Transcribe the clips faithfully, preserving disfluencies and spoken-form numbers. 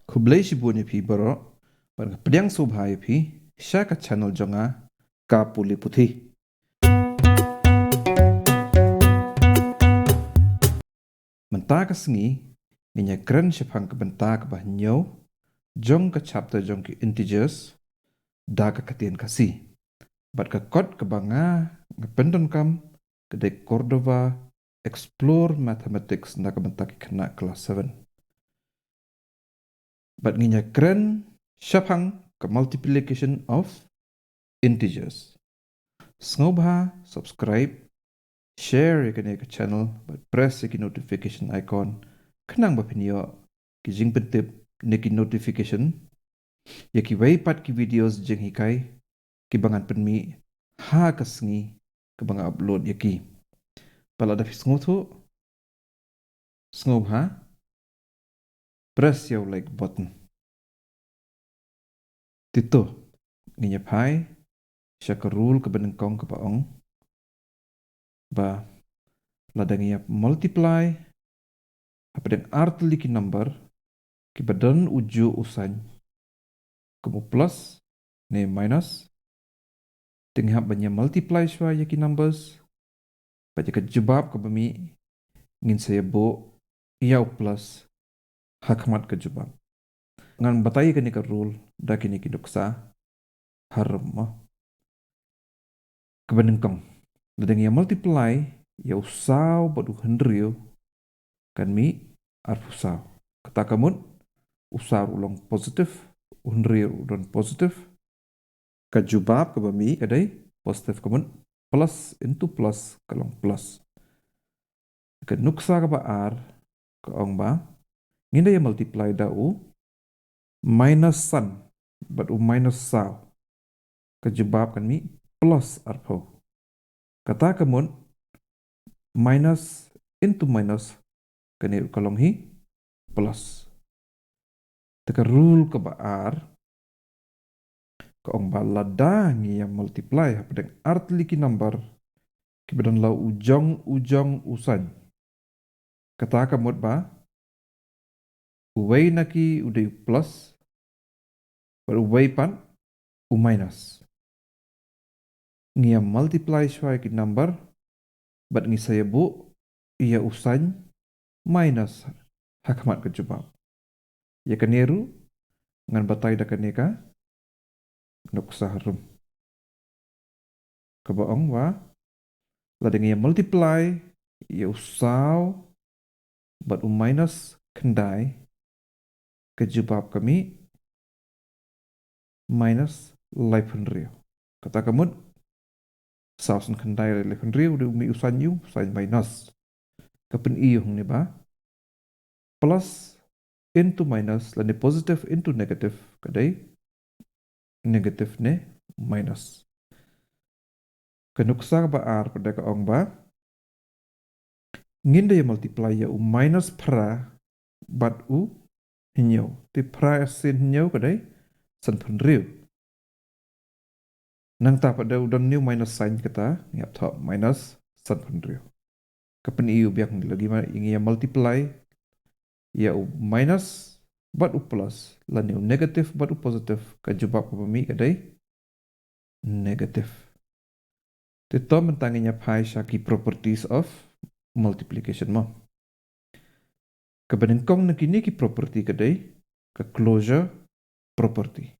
Khublei shibun ïa phi baroh, bad nga pdiang sngewbha ïa phi sha ka channel jong nga, Ka Pule Puthi. Mynta ka sngi ngin ïa kren shaphang ka bynta kaba hynñiew jong ka chapter jong ki integers da ka ktien Khasi. Bad ka kot kaba nga, nga pyndonkam ka dei Cordova Explore Mathematics na ka bynta ki khynnah klas seven. Bad ngin ïa kren shaphang ka multiplication of integers. Sngewbha subscribe, share ïa kane ka channel, bad press ïa ki notification icon, khnang ba phin ïoh ki jingpyntip ne ki notification ïa kiwei pat ki videos jinghikai kiba ngan pynmih ha ka sngi kaba nga upload ïa ki. Bad lada phi sngewthuh, sngewbha press ïa u like button. Te to, ngin ïa phai sha ka rule kaba nyngkong kaba ong ba lada ngi ïa multiply hapdeng ar tylli ki number kiba don u juh u saiñ, kum u plus ne minus, te ngi hap ban ïa multiply shuwa ïa ki numbers, bad ïa ka jubab kaba mih ngin sa ïa buh ïa u plus ha khmat ka jubab. Ngan batai ïa kane ka rule da kine ki nuksa harum mo. Kaba nyngkong, lada ngi ïa multiply ïa u saw bad u hynriew, kan mih arphew saw. Kata ka mut, u saw u long positive, u hynriew u don positive. Ka jubab kaba mih ka dei positive, ka mut plus into plus ka long plus. Ka nuksa kaba ar ka ong ba ngin da ïa multiply da u minus san bad u minus saw. Ka jubab kan mih plus arphew. Kata ka mut minus into minus, kane ruh ka long hi plus. Te ka rule kaba ar ka ong ba lada ngi ïa multiply hapdeng ar tylli ki number kiba don la u jong u jong u saiñ, kata ka mut ba uwei na ki u dei u plus bad uwei pat u minus. Ngi ïa multiply shuwa ïa ki number bad ngi sa ïa buh ïa u saiñ minus ha khmat ka jubab. Ïa kane ruh ngan batai da kane ka nuksa harum kaba ong ba lada ngi ïa multiply ïa u saw bad u minus khyndai, ka jubab ka mih minus laiphew hynriew. Kata ka mut saw san khyndai laiphew hynriew u dei u mih u saiñ, u saiñ minus. Ka pyni ïa u hangne ba plus into minus lane positive into negative ka dei negative ne minus. Ka nuksa kaba ar pat ka ong ba ngin da ïa multiply ïa u minus phra bad u hynñiew. Te phra sien hynñiew ka dei sanphew hynriew. Nangta pat da u don une u minus sign, kata ngi hap thoh minus sanphew hynriew. Ka pyni ïa u biang, lada ngi ïa multiply ïa u minus bad u plus lane u negative bad u positive, ka jubab kaba mih ka dei negative. Te to mynta ngin ïa phai sha ki properties of multiplication mo. Kaba nyngkong na kine ki property ka dei ka closure property.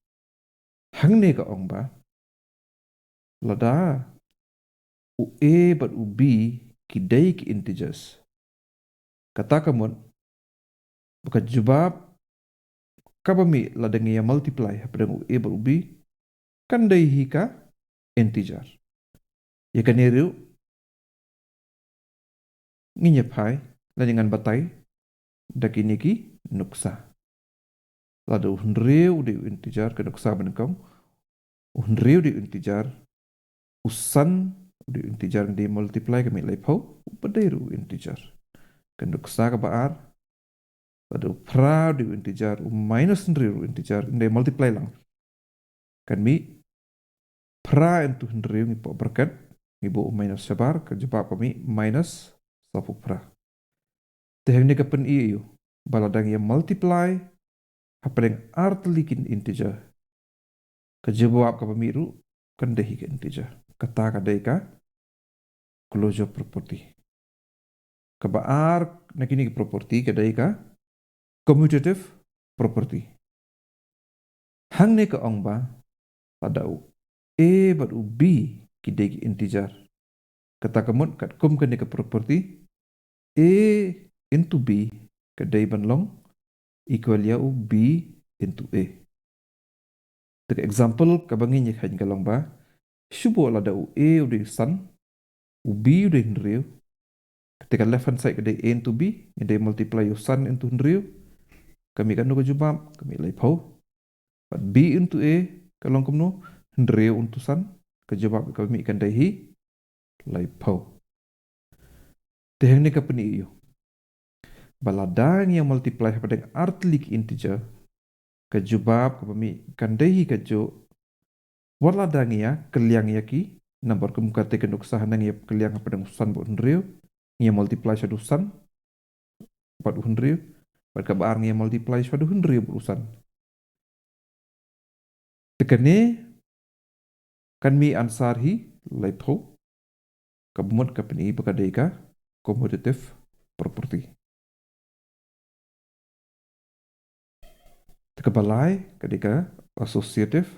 Hangne ka ong ba lada u a bad u b ki dei ki integers, kata ka mut ba ka jubab kaba mih lada ngi ïa multiply hapdeng u a bad u b kan dei hi ka integer. Ïa kane ruh ngin ïa phai lane ngan batai da kine ki nuksa. Lada u hynriew u dei u integer, ka nuksa ba nyngkong, u hynriew u dei u integer, u san u dei u integer, ngi dei multiply ka mih laiphew, u ba dei ruh u integer. Ka nuksa kaba ar, lada u phra u dei u integer, u minus hynriew u dei u integer, ngi dei multiply lang. Kan mih phra into hynriew, ngi poi bracket, ngi buh u minus shabar, ka jubab ka mih minus sawphew phra. Te hangne ka pyni ïa u ba lada ngi ïa multiply hapdeng ar tylli ki integer, ka jubab kaba mih ruh kan dei hi ka integer. Kata ka dei ka closure property. Kaba ar na kine ki property ka dei ka commutative property. Hangne ka ong ba lada u a bad u b ki dei ki integer, kata ka mut katkum kane ka property, a into b ka dei ban long equal ïa u b into a. Te ka example kaba ngin ïa kheiñ ka long ba, shu buh lada u a u dei u san, u b u dei hynriew. Kata ka left hand side ka dei a into b, ngi dei multiply u san into hynriew. Ka mih katno ka jubab? Ka mih laiphew. Bad b into a ka long kumno? Hynriew into san. Ka jubab ka mih kan dei hi laiphew. Te hangne ka pyni ïa u ba lada ngi ïa multiply hapdeng ar tylli ki integer, ka jubab kaba mih kan dei hi kajuh. Wat lada ngi ïa kylliang ïa ki number, kum kata ka nuksa hangne ngi ïa kylliang hapdeng u san bad u hynriew, ngi ïa multiply shwa da u san bad u hynriew, bad kaba ar ngi ïa multiply shwa da u hynriew bad u san. Te kane kan mih answer hi laiphew. Kaba mut ka pyni ba ka dei ka commutative property. Te kaba lai ka dei ka associative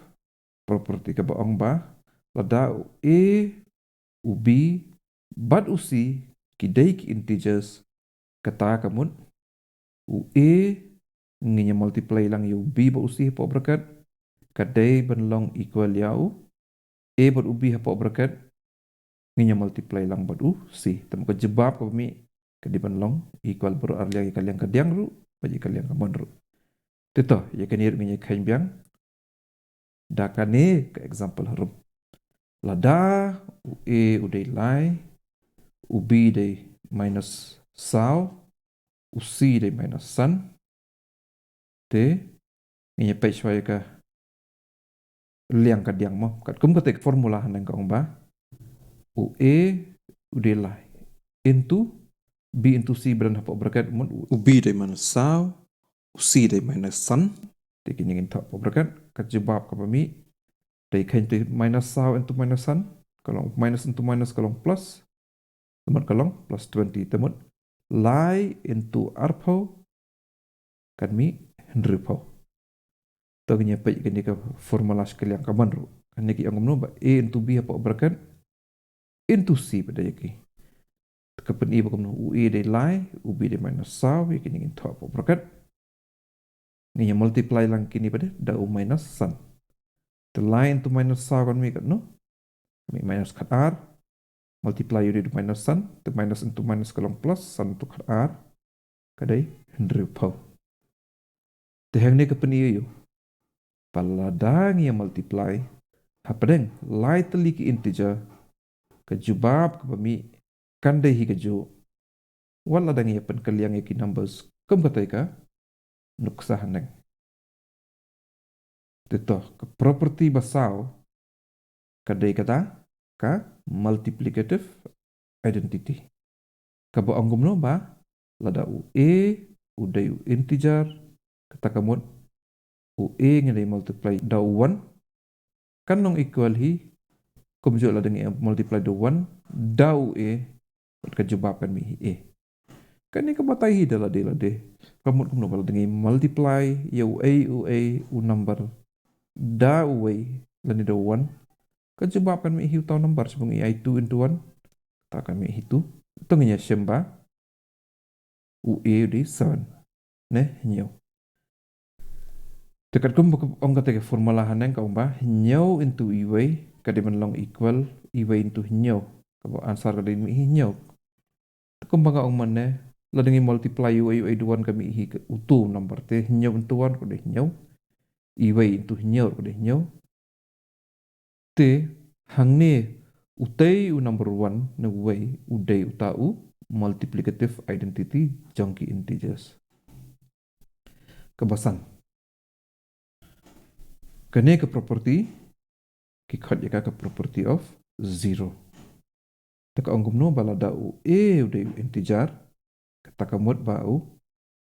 property, kaba ong ba lada u a, u b bad u c ki dei ki integers, kata ka mut u a ngin ïa multiply lang ïa u b bad u c hapoh bracket, ka dei ban long equal ïa u a bad u b hapoh bracket, ngin ïa multiply lang bad u c. Te ka jubab kaba mih ka dei ban long equal baroh ar liang, ïa ka liang kadiang ruh bad ïa ka liang kamon ruh. Te to, ïa kane ruh ngin ïa kheiñ biang da kane ka example harum. Lada u a u dei lai, u b dei minus saw, u c dei minus san. Te ngin ïa peit shwa ïa ka liang kadiang mo. Katkum kata ka formula hangne ka ong ba u a u dei lai into b into c ba don hapoh bracket, mut u b dei minus saw, u c dei minus san. Te kine ngin thoh hapoh bracket, ka jubab kaba mih dei kheiñ te minus saw into minus san, ka long minus into minus ka long plus. Te mut ka long plus twenty, te mut lai into arphew kan mih hynriewphew. To ngin ïa peit kane ka formula sha ka liang kamon ruh. Kane ki ong kumno ba a into b hapoh bracket into c pat da ïa ki. Te ka pyni ba kumno, u a dei lai, u b dei minus saw, ïa kine ngin thoh hapoh bracket. Ngin ïa multiply lang kine pat da u minus san. Te lai into minus saw kan mih katno? Mih minus khatar. Multiply ïa u da u minus san, te minus into minus ka long plus, san into khatar ka dei hynriewphew. Te hangne ka pyni ïa u ba lada ngi ïa multiply hapdeng lai tylli ki integer, ka jubab kaba mih kan dei hi kajuh, wat lada ngi ïa pynkylliang ïa ki numbers kum kata ka nuksa hangne. Te to, ka property ba saw ka dei kata ka multiplicative identity, kaba ong kumno ba lada u a u dei u integer, kata ka mut u a ngi dei multiply da u one, kan long equal hi kumjuh lada ngi multiply da u one da u a, bad ka jubab kan mih hi a. Kane ka batai hi da lade lade. Ka mut kumno ba lada ngi multiply ïa u a, u a, u number da u a lane da u one, ka jubab kan mih hi uta u number, shibun ngi ai two into one, ta kan mih hi two. To ngin ïa shem ba u a u dei seven, ne hynñiew. Te katkum ba ka ong kata ka formula hangne ka ong ba hynñiew into iwei ka dei ban long equal iwei into hynñiew, kaba answer ka dei mih hi hynñiew. Te kumba nga ong mynne, lada ngi multiply u a u a da u one ka mih hi utu u number, te hynñiew into one ka dei hynñiew, iwei into hynñiew ka dei hynñiew. Te hangne utei u number one ne uwei u dei uta u multiplicative identity jong ki integers. Kaba san, kane ka property ki khot ïa ka ka property of zero. Te ka ong kumno ba lada u a u dei u integer, kata ka mut ba u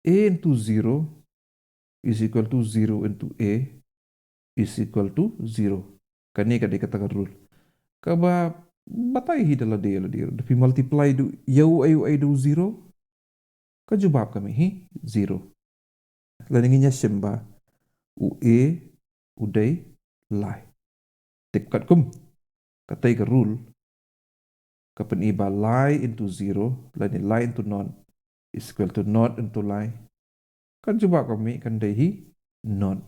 a into zero is equal to zero into a is equal to zero. Kane ka dei kata ka rule kaba batai hi da lade lade. Da phi multiply da u ïa u ai u ai da u zero, ka jubab ka mih hi zero. Lane ngin ïa shem ba u a u dei lai. Te katkum katei ka rule ka pyni ba lai into zero lane lai into naught is equal to naught into lai. Ka jubab ka mih kan dei hi naught.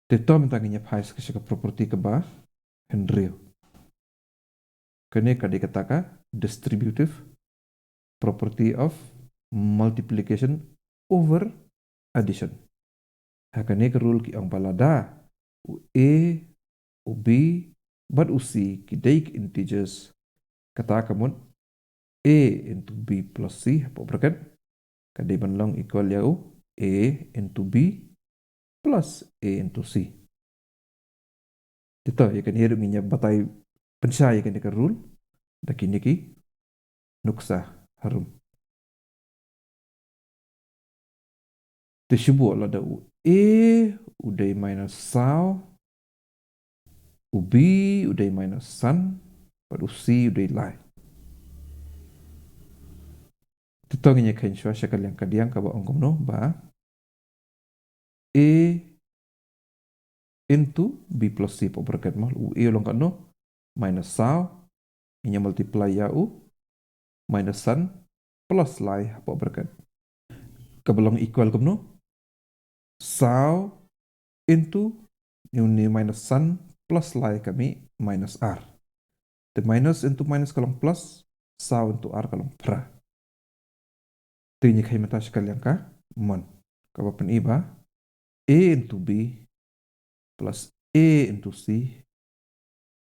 Te to mynta ngin ïa phai sha ka property kaba hynriew. Kane ka dei kata ka distributive property of multiplication over addition. Ha kane ka rule ki ong ba lada u a, u b bad u c ki dei ki integers, kata ka mut a into b plus c hapoh bracket ka dei ban long equal ïa u a into b plus a into c. Te to ïa kane ruh ngin ïa batai pynshai ïa kane ka rule da kine ki nuksa harum. Te shu buh lada u a u dei minus saw, u b u dei minus san, bad u c u dei lai. Te to ngin ïa kheiñ shuwa sha ka liang ka diang kaba ong kumno ba a into b plus c hapoh bracket mo, u a u long katno, minus saw, ngin ïa multiply ïa u minus san plus lai hapoh bracket. Kaba long equal kumno, saw into, une minus san plus lai ka mih minus ar. Te minus into minus ka long plus, saw into ar ka long phra. Te ngin ïa kheiñ mynta sha ka liang ka mon kaba pyni ba a into b plus a into c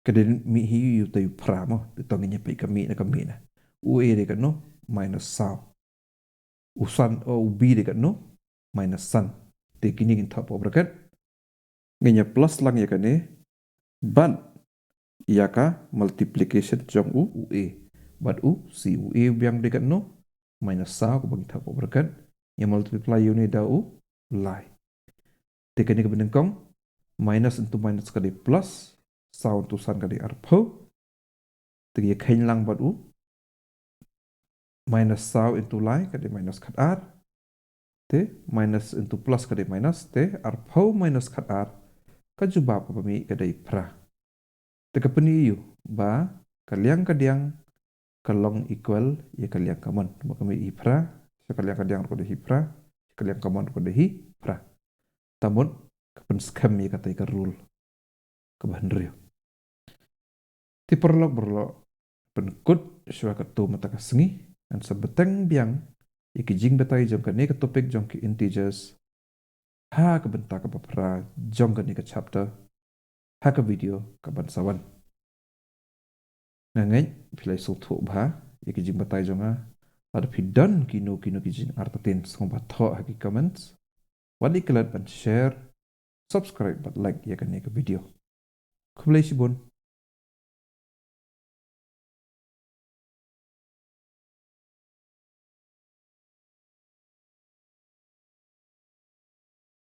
ka dei mih hi ïa uta u phra mo. Te to ngin ïa peit ka mih na ka mih na. U a dei katno, minus saw. U san, o, u b dei katno, minus san. Te kine ngin thoh hapoh bracket. Ngin ïa plus lang ïa kane bad ïa ka multiplication jong u, u a bad u c. U a u biang dei katno, minus saw, kaba ngi thoh hapoh bracket, ïa multiply ïa une da u lai. Te kane kaba nyngkong, minus into minus ka dei plus, saw into san ka dei arphew. Te ïa kheiñ lang bad u minus saw into lai ka dei minus khatar. Te minus into plus ka dei minus, te arphew minus khatar ka jubab kaba mih ka dei phra. Te ka pyni ïa u ba ka liang ka diang ka long equal ïa ka liang ka mon. Ba ka mih hi phra, sha ka liang ka diang ruh ka dei hi phra, sha ka liang ka mon ruh ka dei hi phra. Te mut ka pynskhem ïa katei ka rule kaba hynriew. Te paralok paralok, pynkut shuwa katto mynta ka sngi, ngan sa bteng biang ïa ki jingbatai jong kane ka topic jong ki integers ha ka bynta kaba phra jong kane ka chapter ha ka video kaban sa wan. Nga ngeit phi la sngewthuh bha ïa ki jingbatai jong nga. Lada phi don kino kino ki jingartatien, sngewbha thoh ha ki comments. Wat leh klet ban share, subscribe bad like ïa kane ka video. Khublei shibun.